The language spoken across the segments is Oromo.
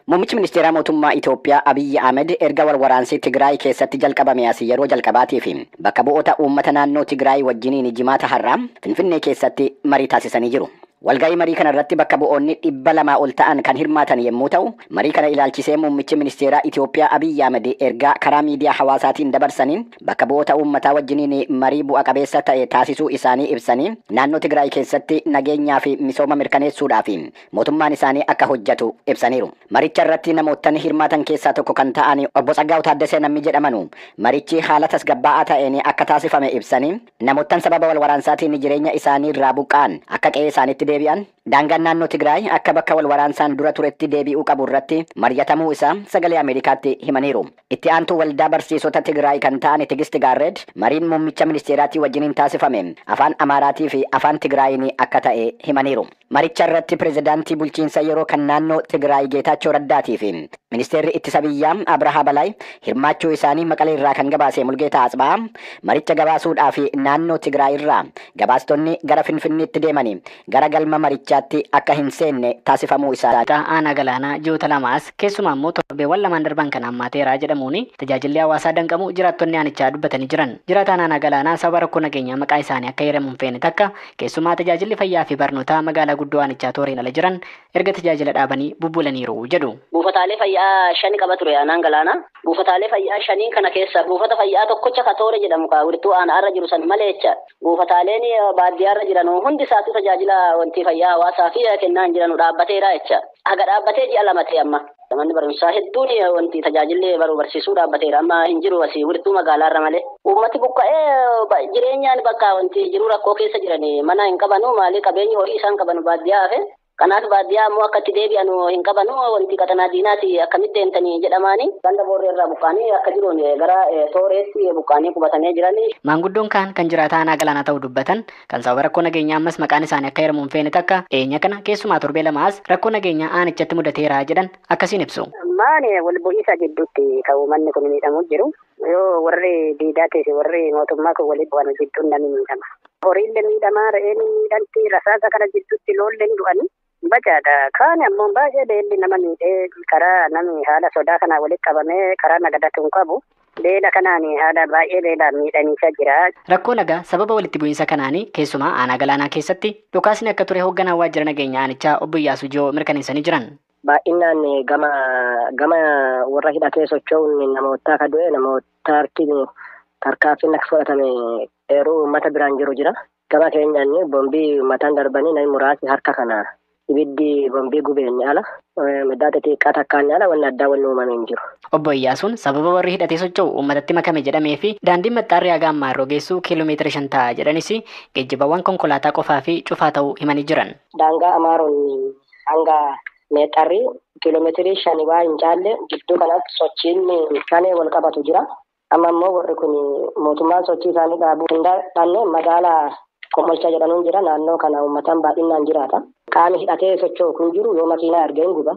Muummichi ministeeraa mootummaa Itoophiyaa Abiyyi Ahmed erga walwaraansii Tigraay keessatti jalqabame as yeroo jalqabaatiif bakka bu'oota uummata naannoo Tigraay wajjiniin jimaata har'aa Finfinnee keessatti marii taasisanii jiru. Walga'ii marii kana irratti bakka bu'oonni 200 ol ta'an kan hirmaatan yommuu ta'u, marii kana ilaalchisee muummichi ministeeraa Itoophiyaa Abiyyi Ahmed ergaa karaa miidiyaa hawaasaatiin dabarsaniin bakka bu'oota uummataa wajjiniin marii bu'a qabeessa ta'e taasisuu isaanii ibsanii naannoo Tigraay keessatti nageenyaa fi misooma mirkaneessuudhaaf mootummaan isaanii akka hojjetu ibsaniiru. Maricha irratti namoottan hirmaatan keessaa tokko kan ta'an obbo Tsaggaa'u Taaddasee namni jedhamanu marichi haala tasgabbaa'aa ta'een akka taasifame ibsanii namoottan sababa wal waraansaatiin jireenya isaanii irraa buqqa'an akka qe'ee isaaniitti deebi'an daangaan naannoo Tigraay akka bakka wal waraansaan dura turetti deebi'uu qabu irratti mari'atamuu isaa sagalee Ameerikaatti himaniiru. Itti aantuu waldaa barsiisota Tigraay kan ta'an Tigist Gaarred mariin muummicha ministeeraatii wajjiniin taasifame afaan Amaaraatii fi afaan Tigraayiin akka ta'e himaniiru. Maricha irratti pirezidaantii bulchiinsa yeroo kan naannoo Tigraay Geetaachoo Raddaatii fi ministeerri ittisa biyyaa Abrahaa Balaay hirmaachuu isaanii Maqalee irraa kan gabaase Mulgeetaa Atsbaa maricha gabaasuudhaaf naannoo Tigraay irraa gabaastonni gara Finfinneetti deemanii gara galma marichaatti akka hin seenne taasifamuu isaa. Aanaa Galaanaa ji'oota lamaas keessumaa immoo torbeewwan lamaan darban kan hammaateera jedhamuun tajaajilli hawaasaa danqamu jiraattonni aanichaa dubbatanii jiran. Jiraataan aanaa Galaanaa sababa rakkoo nageenyaa maqaa isaanii akka heeramu hin feene takka keessumaa tajaajilli fayyaa fi barnootaa magaalaa guddoo aanichaa tooreen ala jiran erga tajaajila dhaabanii bubbulaniiru jedhu. Buufataalee fayyaa 5 qaba ture aanaan Galaanaa. Buufataalee fayyaa 5 kana keessa buufata fayyaa tokkocha ka toore jedhamu ka wirtuu aanaarra jiru san malee jecha. Buufataaleen baadiyyaarra jiran hundi isaatu tajaajila wanti fayyaa hawaasaa fi kennaa hin jiranu dhaabbateera jecha. Haga dhaabbatee ji'a 2 ta'e amma. Manni barumsaa hedduun wanti tajaajilli baruu barsiisuu dhaabbateera amma hin jiru asii wirtuu magaalaarra malee. Uummati buqqa'ee jireenyaan bakka wanti jiru rakkoo keessa jiran mana hin qabanu maalii qabeenyi horii isaan qabanu baadiyyaa hafe. Kanaaf baadiyyaa ammoo akka itti deebi'anu hin qabanu wanti qaxanaa diinaati akkamitti deemtanii jedhamaani. Ganda boorree irraa buqqa'anii akka jiruun gara tooreetti buqqa'anii qubatanii jirani. Maanguddoon kaan kan jiraataa aanaa Galaanaa ta'uu dubbatan kan sababa rakkoo nageenyaa ammas maqaan isaanii akka heeramu hin feene takka dhiyeenya kana keessumaa torbee lamaas rakkoo nageenyaa aanichatti mudateera jedhan akkasiin ibsu. Maani wal bu'iisa gidduutti kan uummanni kun miidhamu jiru. Yoo warri diidaa fi warri mootummaa kun waliin bu'an gidduun namni miidhama. Horiillee miidhamaa, re'een miidhamti, rasaasa kana gidduutti loolleen du'anii. Bacaadha. Kaan ammoo baay'ee beelli nama miidhee karaa namni haala sodaa kanaa walitti qabamee karaa nagadatu hin qabu. Beela kanaan haala baay'ee beelaan miidhamiisa jira. Rakkoo nagaa sababa walitti bu'iinsa kanaanii keessumaa aanaa Galaanaa keessatti dhukaasni akka ture hoogganaa waajjira nageenyaa aanichaa obbo Iyyaasuu Jiyoo mirkaneessanii jiran. Baay'inaan gama warra hidhatee socho'uun namoota akka du'e namoota harki tarkaanfiin akka fudhatame eeruu uummata biraan jiru jira. Gama keenyaan bombii mataan darbanii namni muraasni harka kana ibiddi bombii gubeen ala midhaan xixiqqaa takkaan ala wanni addaa wanni uumame hin jiru. Obbo Iyyaasuun sababa warri hidhatee socho'u uummatatti makame jedhamee fi daandiin maxxaarri haga ammaa irra geessu kiiloomeetira 5 ta'a jedhanis geejjibawwan konkolaataa qofaa fi cufaa ta'uu himanii jiran. Daangaa Amaaroon hanga meexxarri kiiloomeetirii 5 waa hin caalle gidduu kanatti sochiin shanee wal qabatu jira. Amma immoo warri kun mootummaan sochii isaanii dhaabuu hin dandeenye magaalaa Komolchaa jedhamuun jira. Naannoo kana uummataan baay'inaan jiraata. Qaamni hidhatee socho'u kun jiru yoo makiinaa argee hin guba.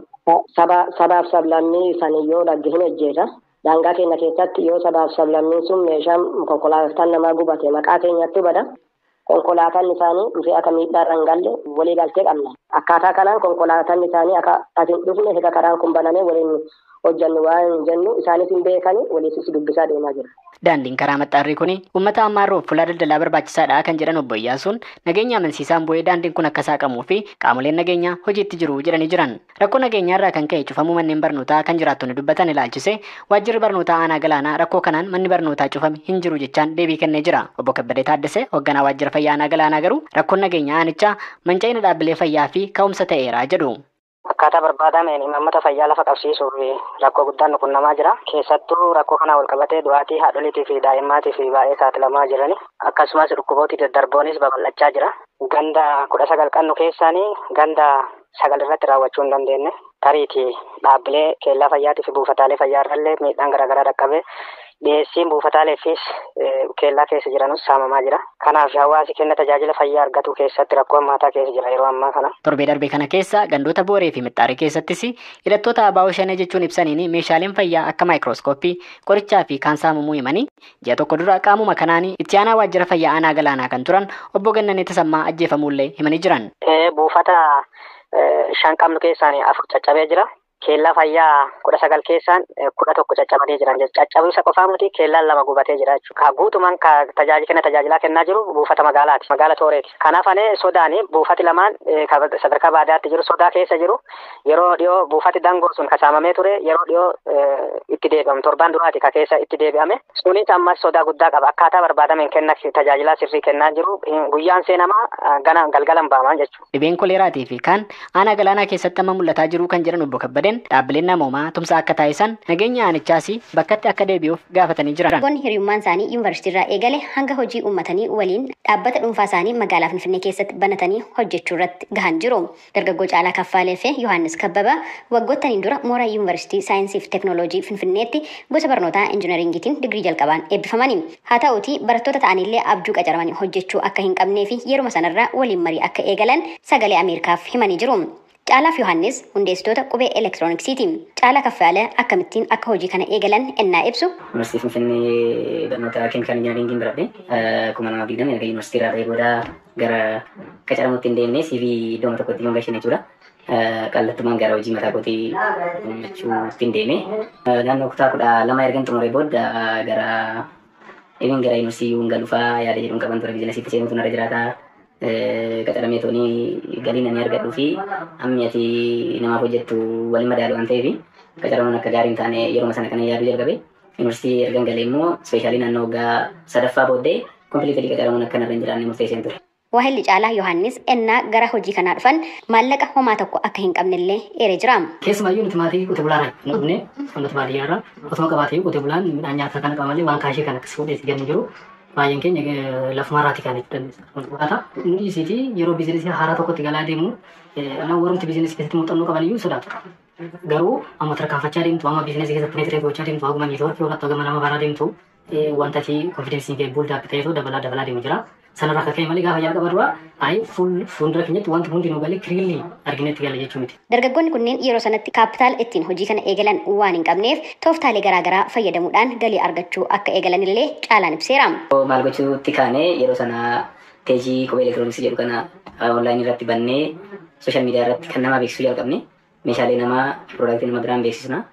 Sabaaf sablammii isaanii yoo dhagge hin ejjeeta. Daangaa keenya keessatti yoo sabaaf sablammiin sun meeshaan konkolaataan namaa gubate maqaa keenyatti bada. Konkolaataan isaanii dhufee akka miidhaa irra hin galle walii galtee qabna. Akkaataa kanaan konkolaataan isaanii akka as hin dhufne hega karaan kun banamee waliin hojjannu waan hin jennu isaanis hin beekani waliifis dubbisaa deemaa jira. Daandiin karaa maxxaarrii kuni uummata Amaaroof fuula daldalaa barbaachisaadha kan jedhan obbo Iyyaasuun nageenya amansiisaan bu'ee daandiin kun akka saaqamuu fi qaamoleen nageenyaa hojiitti jiru jedhanii jiran. Rakkoo nageenyaa irraa kan ka'e cufamuu manneen barnootaa kan jiraattonni dubbatan ilaalchise waajjirri barnootaa aanaa Galaanaa rakkoo kanaan manni barnootaa cufame hin jiru jechaan deebii kennee jira. Obbo Kabbadee Taaddasee hoogganaa waajjira fayyaa aanaa Galaanaa garuu rakkoon nageenyaa aanichaa manca'ina dhaabbilee fayyaa fi ka'umsa ta'eera jedhu. Akkaataa barbaadameen imaammata fayyaa lafa qabsiisuuf rakkoo guddaan nu qunnamaa jira. Keessattuu rakkoo kana wal qabatee du'aatii haadholiitii fi daa'immaatii fi baay'ee saaxilamaa jirani. Akkasumas dhukkubooti daddarboonis babal'achaa jira. Ganda 19 qabnu keessaanii ganda 9 irratti raawwachuu hin dandeenye. Tariitii dhaabbilee kellaa fayyaatii fi buufataalee fayyaa irrallee miidhaan garaagaraa dhaqqabee dhiyeessiin buufataalee fi kellaa keessa jiranus saamamaa jira. Kanaaf hawaasi kenna tajaajila fayyaa argatu keessatti rakkoo hammaataa keessa jira yeroo ammaa kana. Torbee darbe kana keessa gandoota Booree fi Mixxaarii keessattis hidhattoota ABO shanee jechuun ibsaniin meeshaaleen fayyaa akka maayikirooskooppii, qorichaa fi kaan saamamuu himanii ji'a tokko dura qaamuma kanaan itti aanaa waajjira fayyaa aanaa Galaanaa kan turan obbo Gannanee Tasammaa ajjeefamuullee himanii jiran. Buufata 5 qabnu keessaan 4 caccabee jira. Keellaa fayyaa 19 keessaan 11 caccabanii jiran jechuudha. Caccabuusa qofaa miti, keellaan 2 gubatee jira jechuudha. Ka guutumaan ka tajaajila tajaajilaa kennaa jiru buufata magaalaati. Magaala Tooreeti. Kanaaf anee sodaani buufati lamaan sadarkaa baadiyyaatti jiru sodaa keessa jiru. Yeroo dhiyoo buufati dangoo sun kasaamamee ture, yeroo dhiyoo itti deebi'amu torbaan duraati ka keessa itti deebi'ame. Sunis ammas sodaa guddaa qaba. Akkaataa barbaadameen kenna tajaajilaa sirrii kennaa jiru. Guyyaan seenamaa gana galgalan baaman jechuudha. Dhibeen koleeraatii fi kaan aanaa galaanaa keessatti amma mul'ataa jiru kan jedhan obbo Kabbadeen dhaabbileen namoomaa tumsa akka taasisan nageenya aanichaas bakkatti akka deebi'uuf gaafatanii jiran. Dargaggoonni hiriyummaan isaanii yuunivarsiitii irraa eegale hanga hojii uummatanii waliin dhaabbata dhuunfaa isaanii magaalaa Finfinnee keessatti banatanii hojjechuu irratti gahan jiru. Dargaggoo Caalaa Kaffaalee fi Yohaannis Kabbabaa waggootaniin dura mooraa yuunivarsiitii saayinsii fi teekinooloojii Finfinneetti gosa barnootaa injiinaringiitiin digirii jalqabaan eebbifamani. Haa ta'uutii barattoota ta'anillee abjuu qacaramanii hojjechuu akka hin qabnee fi yeruma sanarraa waliin marii akka eegalan sagalee Ameerikaaf himanii jiru. Caalaaf Yohaannis hundeessitoota qubee elektirooniksiiti. Caalaa Kaffaalee akkamittiin akka hojii kana eegalan ennaa ibsu. Yuunivarsiitii Finfinnee barnoota keemikaala injiinaringiin baradhe. 2020 erga yuunivarsiitii irraa ba'ee booda gara qacaramuutti hin deemne, CV iddoo tokkotti hin galchine jechuudha. Kallattumaan gara hojii mataa kootii uummachuutti hin deeme. Naannoo kutaa 12 erga xumuree booda gara even gara yuunivarsiitii hin galufaa yaada jedhuun qaban ture, biizinasiitti seenuutu narra jiraata. Qacaramee toonii galii nani argadhuu fi hammi ati namaaf hojjettu waliin madaalu waan ta'eef qacaramuun akka gaarii hin taane yeroo sana kana yaaduu jalqabe. Yuunivarsiitii ergan galee immoo ispeeshaalii naannoo waggaa sadaffaa booddee kompiliitilii qacaramuun akka narra hin jiraanne murteesseen ture. Waahilli Caalaa Yohaannis ennaa gara hojii kanaa dhufan maallaqa homaa tokko akka hin qabnellee eeree jira. Keessumaayyuu nuti maatii qote bulaarraa nu dhufne, nuti baadiyyaarraa otuma qabaatee qote bulaan midhaan nyaataa kana qaba malee waan kaashee kana akkas fuudhee itti gannu jiru. Baay'een keenya lafumarraati kan itti dandeessa. Nu dhiisiitii yeroo biizinasii haaraa tokkotti galaa deemu nama warrumti biizinasii keessatti muuxannoo qaban iyyuu sodaatu. Garuu amma tarkaanfachaa deemtu, amma biizinasii keessatti penetrate gochaa deemtu, haguma neetwoorkii horattu, haguma nama baraa deemtu wanta fi konfidensiin kee build up ta'eetu dabalaa dabalaa deemu jira. Sanarraa akka ka'e malee gaafa jalqaba dura ayi fuuldura keenyatti wanti hundinuu galee kiriilli arginetti gala jechuu miti. Dargaggoonni kunneen yeroo sanatti kaapitaala ittiin hojii kana eegalan waan hin qabneef tooftaalee garaagaraa fayyadamuudhaan galii argachuu akka eegalan illee Caalaan ibseera. Maal gochuutti kaane, yeroo sana peejii qubee elektirooniksii jedhu kana onlaayinii irratti bannee sooshaal miidiyaa irratti kan namaa beeksisuu jalqabne. Meeshaalee namaa, piroodaaktii nama biraan beeksisna.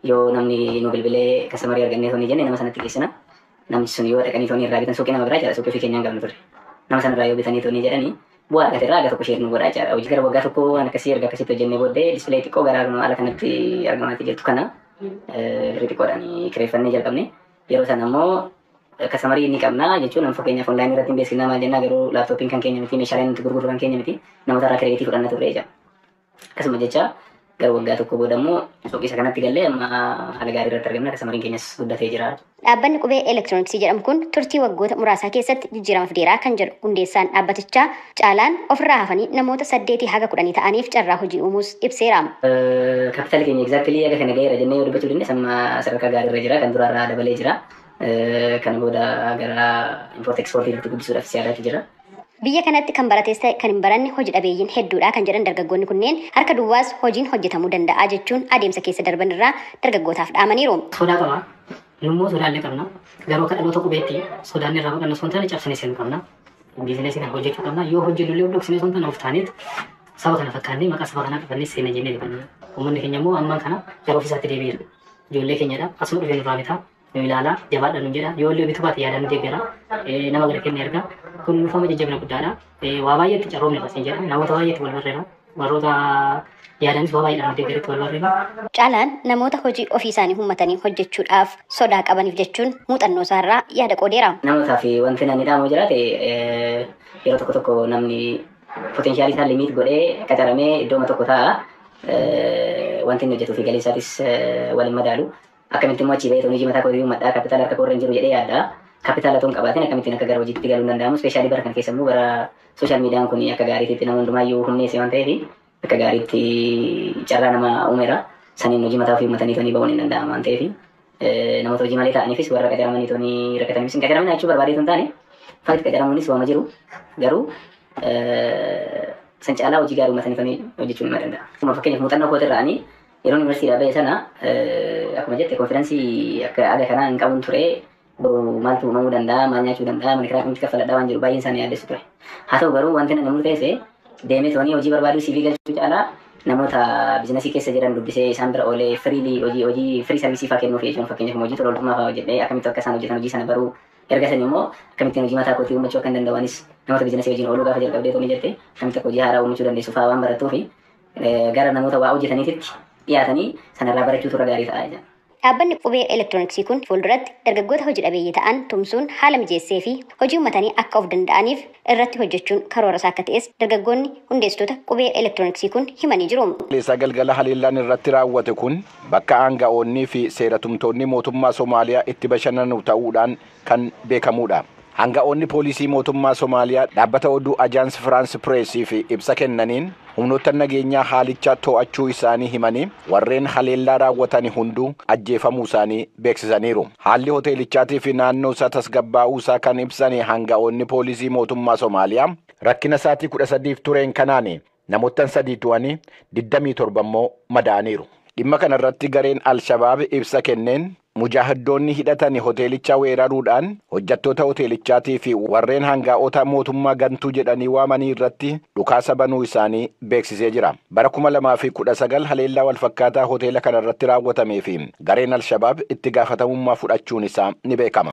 Yoo namni nu bilbilee kastamarii argannee toonii jenne nama sanatti geessina. Namni sun yoo dhaqanii toonii irraa bitan suuqii nama biraa jira, suuqii ofii keenyaa hin qabnu ture. Nama sanarraa yoo bitanii toonii jedhanii bu'aa argate irraa aga tokko ishee nu godhaa jechaadha. Hojii gara waggaa tokko waan akkasii erga akkasitti hojjennee booddee dispilee xiqqoo gara haala kanatti argamaatii jirtu kana birrii xiqqoodhaan kireeffannee jalqabne. Yeroo sana immoo kastamarii ni qabna jechuun nama fakkeenyaaf onlaayinii irratti hin beeksisnaa maal jennaa, garuu laaptooppiin kan keenya miti, meeshaaleen nuti gurgurru kan keenya miti, namoota irraa kireeditii fudhanna turre jecha. Akkasuma jecha gara waggaa tokko booda immoo suuqii isa kanatti gallee amma haala gaarii irratti argamna, kastamariin keenyas guddatee jira. Dhaabbanni qubee elektirooniksii jedhamu kun turtii waggoota muraasaa keessatti jijjiirama fideeraa kan jedhu hundeessaan dhaabbatichaa Caalaan ofirraa hafanii namoota 8 haga 10 ta'aniif carraa hojii uumuus ibseera. Kaapitaalli keenya egzaaktilii aga kana gaheera jennee yoo dubbachuu dandeenya, amma sadarkaa gaarii irra jira, kan duraarraa dabalee jira. Kana booda gara impoort ekspoortii irratti guddisuudhaaf siyaadaatti jira. Biyya kanatti kan barates ta'e kan hin baranne hojii dhabeeyyiin hedduudha kan jedhan dargaggoonni kunneen harka duwwaas hojiin hojjetamuu danda'a jechuun adeemsa keessa darban irraa dargaggootaaf dhaamaniiru. Sodaa qaba. Nummoo sodaallee qabna. Garuu akka dhaloota qubeetti sodaan irraa baqannu osoo hin taane cabsinee seenuu qabna. Biizinasii kana hojjechuu qabna. Yoo hojjennu illee dhoksinee osoo hin taane of taaneet saba kana fakkaannee maqaa saba kanaa qabannee seena jennee dhibanna. Uummanni keenya immoo ammaan kana gara ofiisaatti deebi'eera. Ijoollee keenyadha. Asuma dhufee nurraa bitaa. Nu ilaalaa, jabaadha nu jedha. Yoo illee bituu baate yaadaan nu deeggara. Nama gara kenna erga. Kun nuufama jajjabina guddaadha. Waa baay'eetti carroomne fasin jedha. Namoota baay'eetti wal barreera. Warroota yaadanis waa baay'eedhaan nu deeggaretti wal barreera. Caalaan namoota hojii ofii isaanii uummatanii hojjechuudhaaf sodaa qabaniif jechuun muuxannoo isaarraa yaada qoodeera. Namootaa fi wanti namni dhaamu jiraate, yeroo tokko tokko namni poteenshaalii isaa limiit godhee qacaramee iddooma tokko taa'a. Wanti inni hojjetuu fi galii isaatis waliin madaalu. Akkamitti immoo achii bahee hojii mataa kootii uummadhaa, kaapitaala harka koorra hin jiru jedhee yaadda. Kaapitaala otoo hin qabaatin akkamittiin akka gara hojiitti galuun danda'amu? Ispeeshaalii bara kana keessa immoo bara sooshaal miidiyaan kun akka gaariitti nama hundumaayyuu humneesse waan ta'eef akka gaariitti carraa nama uumeera. Saniin hojii mataa ofii uummatanii toonii ba'uun hin danda'amu waan ta'eef namoota hojii malee ta'aniifis, warra qacaramanii toonii rakkataniifis, hin qacaramin jechuu barbaadee hin taane, fakti qacaramuunis waama jiru, garuu san caalaa hojii gaarii uummatanii toonii hojjechuun ni danda'a. Fakkeenyaaf muuxannoo kootirraa ani yeroo yuunivarsiitiidhaa ba'e sana akkuma jette konfidaansii akka aga kanaa hin qabun ture. Boru maaltu uumamuu danda'a, maal nyaachuu danda'a, mana kiraa akkamitti kaffaladhaa waan jiru baay'een isaanii yaaddessu ture. Haa ta'u garuu wanti nani murteesse deemee toonii hojii barbaaduu, CV galchuu caalaa Namoota biizinasii keessa jiran dubbisee isaan bira oolee freely hojii free service fa'aa kennuuf jechuun, fakkeenyaaf hojii tola ooltummaa fa'aa hojjedhee akkamitti akka isaan hojjetan hojii sana baruu, erga san immoo akkamittiin hojii mataa kootii uummachuu akka hin danda'anis namoota biizinasii wajjin ooluu gaafa jalqabdee tooni jette akkamitti akka hojii haaraa uummachuu dandeessu fa'aa waan barattuu fi gara namoota waa hojjetaniititti dhiyaatanii sanarraa barachuutu irra gaarii ta'a jechuudha. Dhaabbanni Qubee Elektirooniksii kun fuulduratti dargaggoota hojii dhabeeyyii ta'an tumsuun haala mijeessee fi hojii uummatanii akka of danda'aniif irratti hojjechuun karoora isaa akka ta'es dargaggoonni hundeessitoota Qubee Elektirooniksii kun himanii jiru. Leessaa galgala haleellaan irratti raawwate kun bakka aanga'oonnii fi seeratumtoonni mootummaa Somaaliyaa itti bashannanu ta'uudhaan kan beekamudha. Aanga'oonni poolisii mootummaa Somaaliyaa dhaabbata oduu Ajaans Firaans Pireesiif ibsa kennaniin humnoota nageenyaa haalicha to'achuu isaanii himanii warreen haleellaa raawwatan hunduu ajjeefamuu isaanii beeksisaniiru. Haalli hoteelichaatii fi naannoo isaa tasgabbaa'uu isaa kan ibsan aanga'oonni poolisii mootummaa Somaaliyaa rakkina sa'aatii 13 tureen kanaan namoota 3 du'anii 27 immoo madaa'aniiru. Dhimma kanarratti gareen Alshabaab ibsa kenneen mujaahiddoonni hidhatan hoteelicha weeraruudhaan hojjettoota hoteelichaatii fi warreen hangaa'ota mootummaa gantuu jedhanii waamanii irratti dhukaasa banuu isaanii beeksisee jira. Bara 2019 haleellaa walfakkaataa hoteela kanarratti raawwatamee fi gareen Alshabaab itti gaafatamummaa fudhachuun isaa ni beekama.